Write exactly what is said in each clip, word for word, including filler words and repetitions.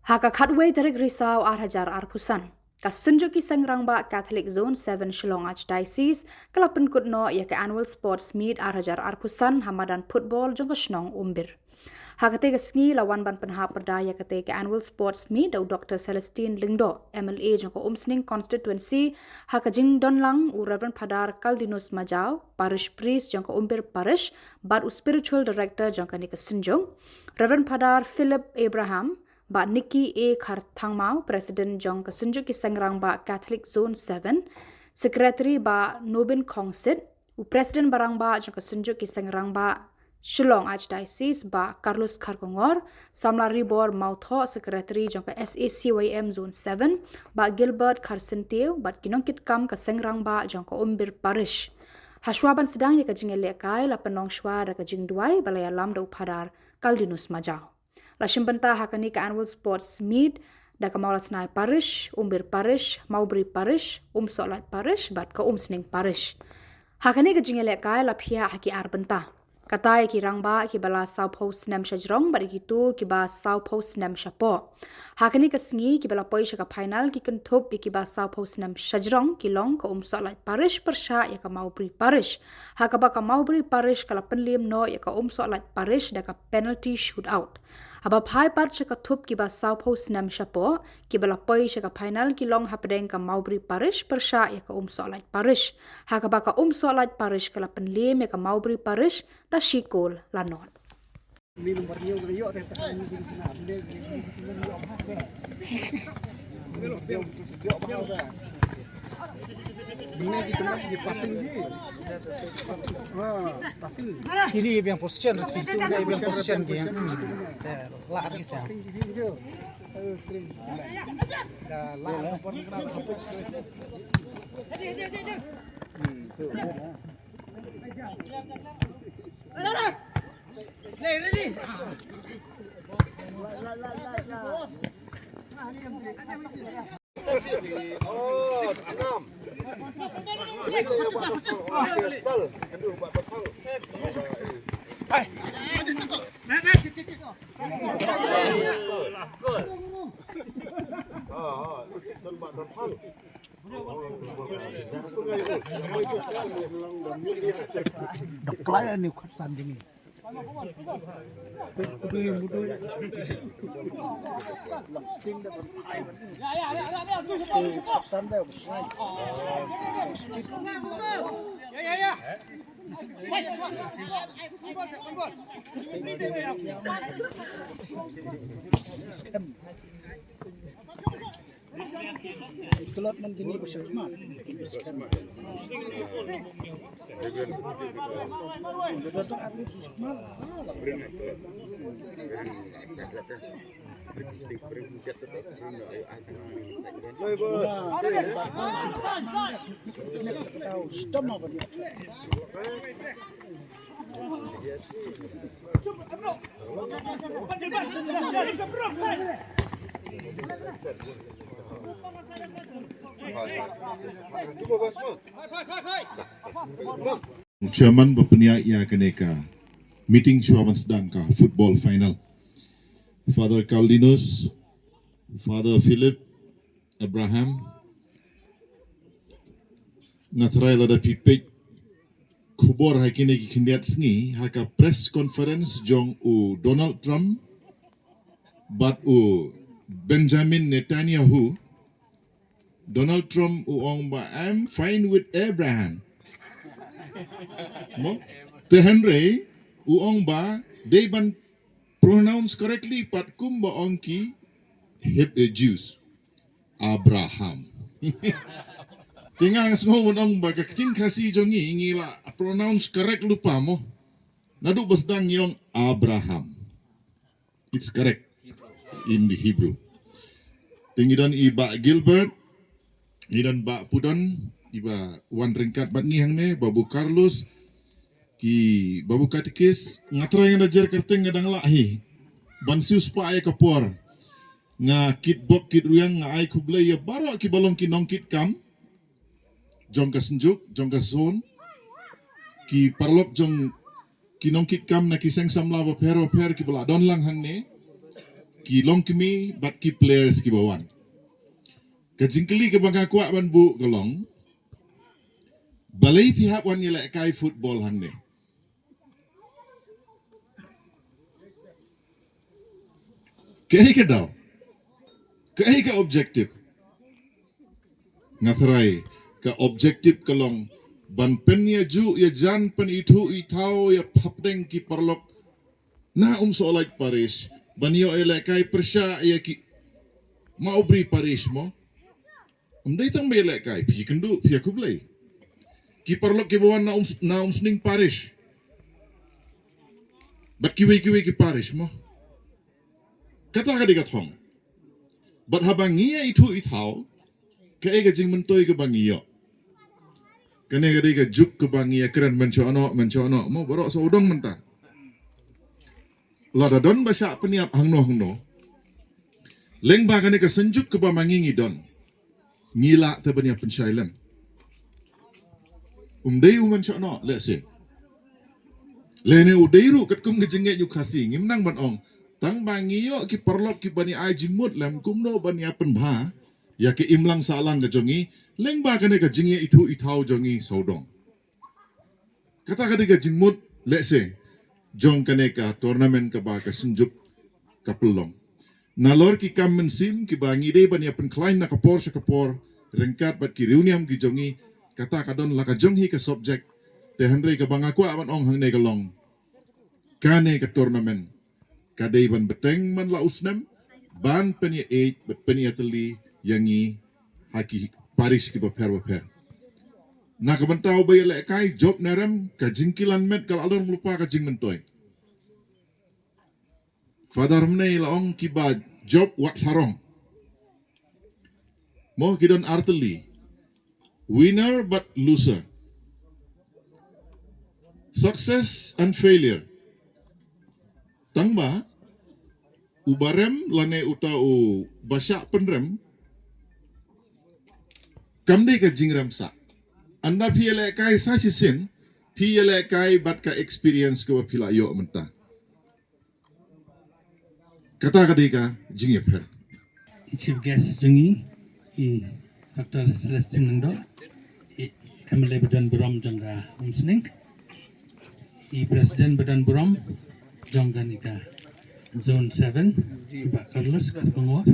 Ha ka khatwei tarik Risaw ar hajar arphew san, ka Synjuk ki Seng Rangbah Catholic Zone seven Shillong Archdiocese ka la pynkut noh ïa ka Annual Sports Meet ar hajar arphew san ha madan football jong ka shnong Umbir. Ha katei ka sngi la wan ban pynhap pyrda ïa katei ka Annual Sports Meet da u Doctor Celestine Lyngdoh, M L A jong ka Umsning Constituency, ha ka jingdon lang u Reverend Father Caldinus Majaw, Parish Priest jong ka Umbir Parish bad u Spiritual Director jong kane ka Synjuk, Reverend Father Philip Abraham, Bah Nicky A Kharthangmaw, President jong ka Synjuk ki Seng Rangbah Catholic Zone seven, Secretary Bah Nobin Khongsit, u President ba rangbah jong ka Synjuk ki Seng Rangbah Shillong Archdiocese, Bah Carlos Kharkongor, Samla Ribor Mawthoh, Secretary jong ka S A C Y M Zone seven, Bah Gilbert Kharsyntiew, bad ki nongkitkam ka Seng Rangbah jong ka Umbir Parish. Hashwa ban sdang ïa ka jingïalehkai la pynlong shwa da ka jingduwai ba la ïalam da u Father Caldinus Majaw. La shim bynta ha kane ka Annual Sports Meet da ka Mawlasnai Parish, Umbir Parish, Mawbri Parish, Umsohlait Parish bad ka Umsning Parish. Ha kane ka jingïalehkai la phiah ha ki ar bynta. Kata ïa ki rangbah kiba la sawphew snem shajrong bad ïa kito kiba sawphew snem shapoh. Ha kane ka sngi kiba la poi sha ka final ki kynthup ïa kiba sawphew snem shajrong ki long ka Umsohlait Parish pyrshah ïa ka Mawbri Parish. Ha kaba ka Mawbri Parish ka la pynliem noh ïa ka Umsohlait Parish da ka penalty shootout. Haba phai pat sha ka thup kiba sawphew snem shapoh, kiba la poi sha ka final ki long hapdeng ka Mawbri Parish pyrshah ïa ka Umsohlait Parish. Ha kaba ka Umsohlait Parish ka la pynliem ïa ka Mawbri Parish da shi kol la nod. Ini biang position, ini biang position dia. Hmm. Lah lagi sah. Dah lah. Chairman ba pynïaid ïa kane ka meeting shuwa ban sdang ka football final. Father Caldinus, Father Philip Abraham, nga tharai lada phi peit khubor ha kine ki khyndiat sngi ha ka press conference jong u Donald Trump bad u Benjamin Netanyahu. Donald Trump u ong ba, "I'm fine with Abraham." Mo? Te hynrei u ong ba dei ban pronounce correctly pat kumba ong ki Heb-, eh, Jews. Abraham. Te nga nga sngew ban ong ba ka ktien Khasi jong ngi ngi la pronounce correct lypa mo. Naduh ba sdang ngi ong Abraham. It's correct in the Hebrew. Te ngi don i Bah Gilbert, ngi don Bah Pudon, iba wan ryngkat bad ngi hangne, Babu Carlos, ki Babu Katekis, nga trai nga da jer kyrteng nga dang lah hi. Ban siewspah ïa ka por. Nga kit bok kit rwiang nga ai khublei ïa baroh kiba long ki nongkitkam jong ka Synjuk, jong ka zone. Ki paralok jong ki nongkitkam na ki seng samla bapher bapher kiba la don lang hangne. Ki long kmie bad ki players kiba wan. Ka jingkylli kaba nga kwah ban buh ka long, balei phi hap wan ïalehkai football hangne? Kaei ka daw? Kaei ka objective? Nga tharai ka objective ka long ban pynïajuh ïajan, pynithuh ithaw ïa hapdeng ki paralok na Umsohlait Parish ban ïoh ïalehkai pyrshah ïa ki Mawbri Parish mo. Ym dei tang ba ïalehkai, phi kynduh, phi ïakhublei. Ki paralok kiba wan na Um, na Umsning Parish bad kiwei kiwei ki parish mo. Kata ka dei ka thong. Bad haba ngi ïa ithuh ithaw, kaei ka jingmyntoi kaba ngi ïoh? Kane ka dei ka juk kaba ngi ïakren mynshuwa noh, mynshuwa noh mo, baroh sawdong mynta. Lada don ba shah pynïap hangno hangno, lyngba kane ka synjuk kaba ma ngi ngi don, ngi lah te ban ïa pynshai lem. Um dei u mynshuwa noh lehse. Lane u dei ruh katkum ka jingngeit u Khasi, ngim nang ban ong. Tang ba ngi ïoh ki paralok kiban ïa ai jingmut lem kumno ban ïa pynbha ïa ka imlang sahlang ka jong ngi lyngba kane ka jingïa ithuh ithaw jong ngi sawdong. Kata ka dei ka jingmut lehse jong kane ka tournament kaba ka synjuk ka pynlong. Nalor ki kam mynsiem kiba ngi dei ban ïa pynkhlaiñ na ka por sha ka por ryngkat bad ki riewniam ki jong ngi, kata ka don la ka jong hi ka subject. Te hynrei kaba nga kwah ban ong hangne ka long, kane ka tournament ka dei ban bteng man la u snem ban pynïaieit bad pynïatylli ïa ngi ha ki parish kiba pher bapher. Na ka bynta uba ïalehkai, jop ne rem, ka jingkilan met ka la long lypa ka jingmyntoi. Father Mnei la ong kiba jop wat sarong mo, ki don artylli, winner bad loser, success and failure. Tang ba uba rem lane uta uba shah pynrem kam dei ka jingrem sah. Ynda phi ïalehkai sa shisien, phi ïalehkai bad ka experience kaba phi la ïoh mynta. Kata ka dei ka jingïapher. I chief guest jong ngi, i Doctor Celestine Lyngdoh, i M L A ba don burom jong ka Umsning, i president ba don burom jong kane ka zone seven, i Bah Carlos Karbangor,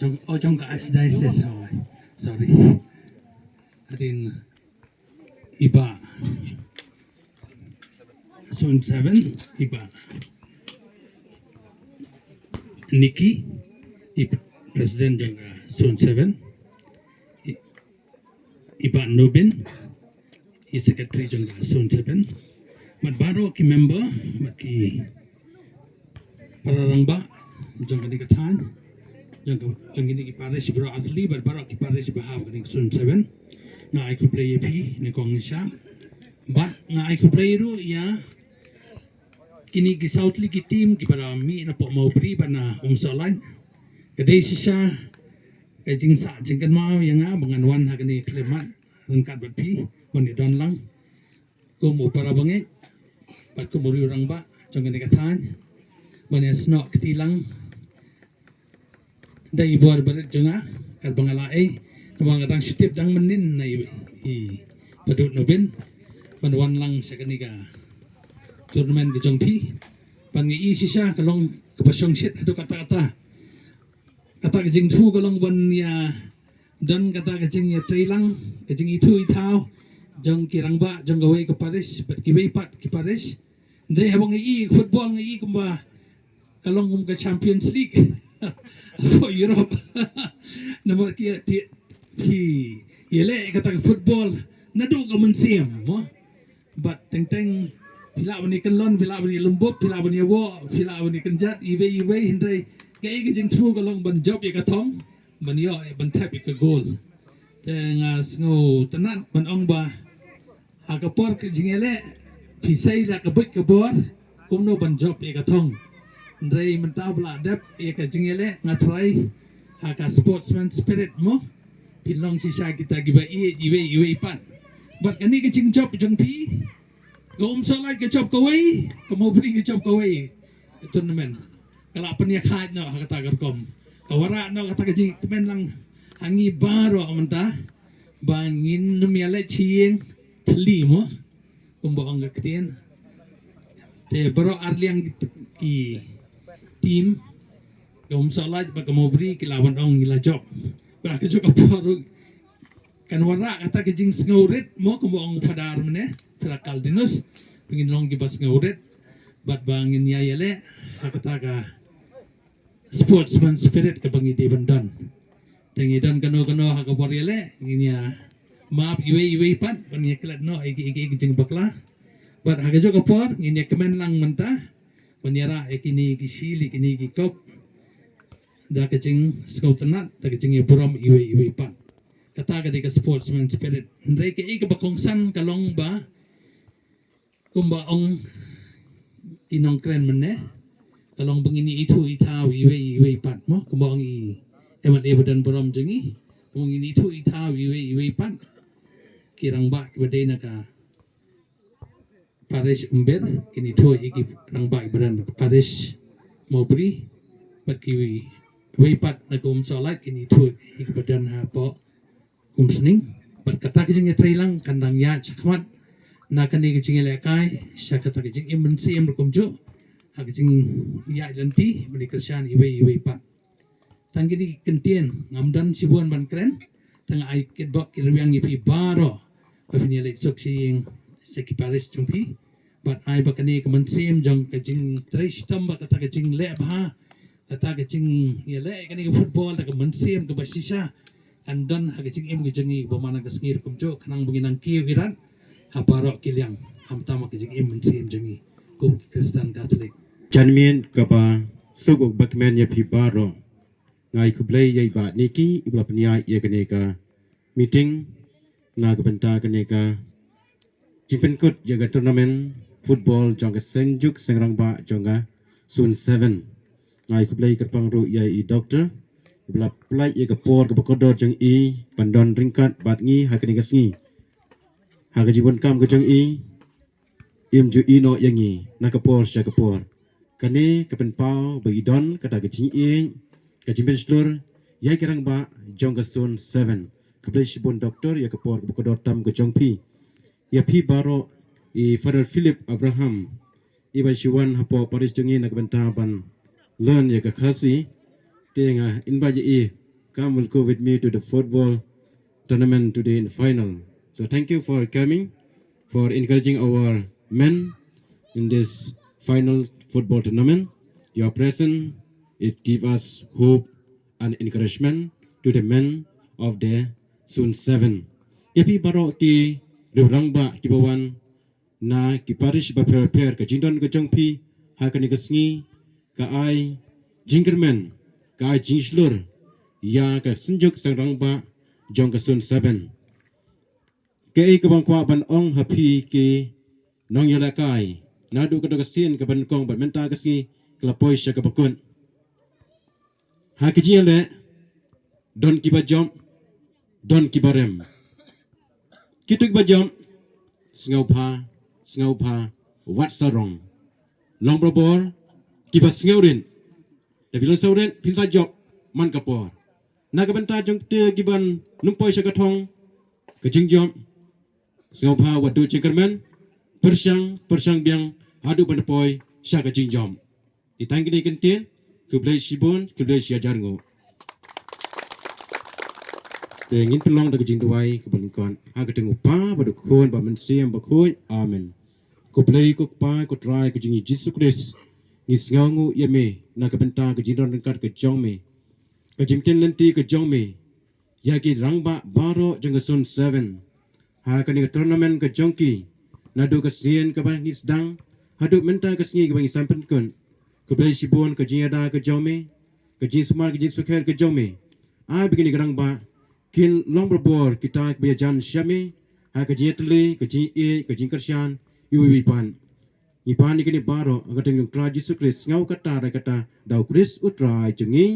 jong, oh, jong ka archdiocese, oh, sorry. Hadien i Bah zone seven, i Bah Nicky, i president jong ka zone seven, i, i Bah Nobin, i secretary jong ka zone seven, bad baroh ki member, bad ki para rangbah jong kane ka thaiñ, jong ka, jong kine ki parish baroh artylli, bad baroh ki parish ba hap kane ka zone seven. Nga ai khublei ïa phi, ne kong Nisha. Bad nga ai khublei ruh ïa kine ki saw tylli ki team kiba la mih napoh Mawbri bad na Umsohlait. Ka dei shisha ka jingsah jingkynmaw ïa nga ba ngan wan ha kane ka khyllipmat ryngkat bad phi, ban ïa don lang kum u para bangeit bad kum u riew rangbah jong kane ka thaiñ, ban ïa snoh kti lang da i bor barit jong nga, katba nga la ei, namar nga dang shu tip dang mynnin na i, i Bah Dut Nobin ban wan lang sha kane ka tournament ka jong phi. Ban nga i shisha ka long kaba shongshit haduh katta katta. Kata ka jingthmu ka long ban ïa don kata ka jingïatreilang, ka jingithuh ithaw jong ki rangbah jong kawei ka parish bad kiwei pat ki parish. Hynrei haba nga i football nga i kumba ka long kum ka Champions League hapoh Europe. Namar ki, ki, ki ïaleh kata ka football naduh ka mynsiem mo. Bad teng teng phi lah ban ïa kyllon, phi lah ban ïa lymbup, phi lah ban ïa woh, phi lah ban ïa kynjat iwei iwei, hynrei kaei ka jingthmu ka long ban jop ïa ka thong, ban ïoh, ban thep ïa ka goal. Te nga sngewtynnat ban ong ba ha ka por ka jingïaleh phi sei la ka buit ka bor kumno ban jop ïa ka thong. Hynrei mynta ba la dep ïa ka jingïaleh, nga tharai ha ka sportsman spirit mo, phin long shisha kita kiba ïeit iwei iwei pat. Bad kane ka jingjop jong phi, ka Umsohlait ka jop kawei, ka Mawbri ka jop kawei ka tournament. ka la pynïakhaid noh ha kata ka rukom. Ka wanrah noh kata ka jingkmen lang ha ngi baroh mynta ba ngin nym ïaleh shi ïing tylli mo, kumba ong ka ktien. Te baroh arliang ki, ki team ka Umsohlait bad ka Mawbri ki la wan ong ngi la jop. Bad ha kajuh ka por ruh kan wanrah kata ka jingsngewrit mo, kumba ong u Phadar mynne, Phadar Caldinus, ba ngin long kiba sngewrit bad ba ngin ïa ïaleh ha kata ka sportsman spirit kaba ngi dei ban don. Te ngi don kano kano ha ka por ïaleh, ngin ïa map iwei iwei pat, ban ïa klet noh ïa ki, ïa ki, ïa ki jingbakla. Bad ha kajuh ka por ngin ïa kmen lang mynta ban ïarah ïa kine ki shield, ïa kine ki cup da ka jingsngewtynnat, da ka jingïaburom iwei iwei pat. Kata ka dei ka sportsman spirit. Hynrei kaei kaba kongsan ka long ba, kumba ong ki nongkren mynne, ka long ba ngin ithuh ithaw iwei iwei pat mo, kumba ong i M L A ba don burom jong ngi, kumba ngin ithuh ithaw iwei iwei pat. Ki rangbah kiba dei na ka parish Umber kin ithuh ïa ki rangbah kiba don na ka parish Mawbri, bad kiwei pat na ka Umsohlait kin ithuh ïa kiba don hapoh Umsning. Bad kata ka jingïatreilang kan dang ïaid shakhmat na kane ka jingïalehkai sha kata ka jingim mynsiem ruh kumjuh, ha ka jingïaid lynti ban ïakyrshan iwei iwei pat. Tang kine ki kyntien, ngam don shibun ban kren, tang ai kitbok ki rwiang ïa phi baroh ba phin ïaleit suk sha ïing, sha ki parish jong phi. Bad ai ba kane ka mynsiem jong ka jingtrei shitom bad kata ka jingleh bha, kata ka jingïaleh kane ka football da ka mynsiem kaba shisha kan don ha ka jingim ka jong ngi, ba man la ka sngi ruh kumjuh, khnang ba ngin nang kiew ïarap ha baroh ki liang, khamtam ha ka jingim mynsiem jong ngi kum ki Khristan Katholik. Janmiet kaba suk bad kmen ïa phi baroh. Nga ai khublei ïa i Bah Nicky iba la pynïaid ïa kane ka meeting na ka bynta kane ka jingpynkut ïa ka tournament football jong ka Seng Juk Seng Rangbah jong ka Zone Seven. Nga ai khublei kyrpang ruh ïa i Doctor iba la pynlait ïa ka por kaba kordor jong i ban don ryngkat bad ngi ha kane ka sngi. Ha ka jingdonkam ka jong i, im ju ïehnoh ïa ngi na ka por sha ka por. Kane ka pynpaw ba i don kata ka jingïeit, ka jingpynshlur ïa ki rangbah jong ka Zone Seven. Khublei shibun Doctor ïa ka por kaba kordor tam ka jong phi. Ïa phi baroh i Father Philip Abraham, iba shu wan hapoh parish jong ngi na ka bynta ban learn ïa ka Khasi. Te nga invite ïa i, come, will go with me to the football tournament today in the final. So thank you for coming, for encouraging our men in this final football tournament. Your presence, it give us hope and encouragement to the men of the Zone Seven. Ïa phi baroh ki rangbah kiba wan na ki parish bapher bapher, ka jingdon ka jong phi ha kane ka sngi ka ai jingkyrmen, ka ai jingshlur ïa ka Seng Juk Seng Rangbah jong ka Zone Seven. Kaei kaba nga kwah ban ong ha phi ki nongïalehkai, naduh ka dok ka sien kaba nyngkong bad mynta ka sngi ka la poi sha kaba kut. Ha ka jingïaleh don kiba jop, don kiba rem. Kito kiba jop, sngewbha, sngewbha wat sarong. Long barabor kiba sngewrit. Da phi long sngewrit phin sa jop man ka por. Na ka bynta jong kito kiban nym poi sha ka thong, ka jingjop, sngewbha wat duh jingkyrmen, pyrshang, pyrshang biang haduh ban poi sha ka jingjop. Ïa tang kine ki kyntien, khublei shibun, khublei shihajar nguh. Te ngin pynlong da ka jingduwai kaba lyngkot. Ha ka kyrteng u Kpa bad u Khun bad u Mynsiem Bakhuid. Amen. Khublei ko Kpa, ko Trai, ko jong ngi Jisu Khrist. Ngi sngewnguh ïa me na ka bynta ka jingdon ryngkat ka jong me, ka jingpyntip lynti ka jong me ïa ki rangbah baroh jong ka Zone Seven ha kane ka tournament ka jong ki, naduh ka sien kaba ngi sdang haduh mynta ka sngi kaba ngi sa pynkut. Khublei shibun ka jingïada ka jong me, ka jingsumar ka jingsukher ka jong me. Ai ba kine ki rangbah kin long barabor kita kiba ïajan sha me ha ka jingïatylli, ka jingïeit, ka jingkyrshan iwei iwei pat. Ngi pan ïa kine baroh ha ka kyrteng jong u Trai Jisu Khrist, sngew kata da kata da u Khrist u Trai jong ngi.